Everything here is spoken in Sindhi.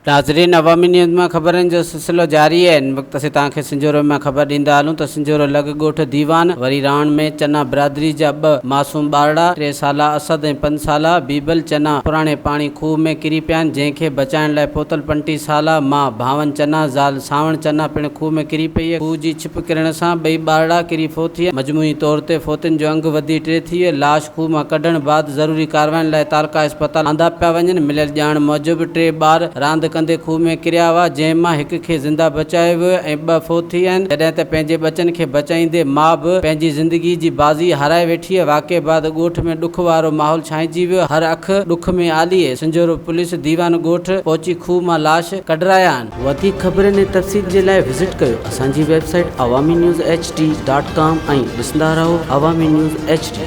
ناظرين عوامي نيوز مان خبرن جو سلسلو جاري آهي هن وقت اسين توهان کي سنجهورو مان خبر ڏيندا هلون ته سنجهورو لڳ ڳوٺ ديوان وري راڻ ۾ چنا برادري جا ٻه معصوم ٻارڙا ٽي سالا اسد ۽ پنج سالا بيبل چنا پراڻي پاڻي کوهه ۾ ڪري پيا آهن جنهن کي بچائڻ لاء پهتل پنٽي سالا ماء ڀاون چنا زال سانوڻ چنا پڻ کوهه ۾ ڪري پئي کوهه جي ڇپ ڪرڻ سان ٻئي ٻارڙا ڪري فوت ٿي ويا مجموعي طور تي فوتين جو انگ وڌي ٽي ٿي ويو لاش کوهه مان ڪڍڻ بعد ضروري ڪارروائين لاء تعلقه اسپتال آندا پيا وڃن، مليل ڄاڻ موجب ٽي ٻار راند ڪندي کوهه ۾ ڪريا هئا، جنهن مان هڪ کي زنده بچايو ويو ۽ ٻه فوت ٿي ويا آهن، جڏهن ته پنهنجي ٻچن کي بچائيندي ماء به پنهنجي زندگي جي بازي هارائي ويٺي، واقعي بعد ڳوٺ ۾ ڏک وارو ماحول ڇانئجي ويو، هر اک ڏک ۾ آلي، سنجهورو پوليس ديوان ڳوٺ پهچي کوهه مان لاش ڪڍرايا آهن. وڌيڪ خبرن ۽ تفصيل جي لاء وزٽ ڪيو اسان جي website Awami news H D dot com ۽ ڏسندا رهو عوامي نيوز ايڇ ڊي.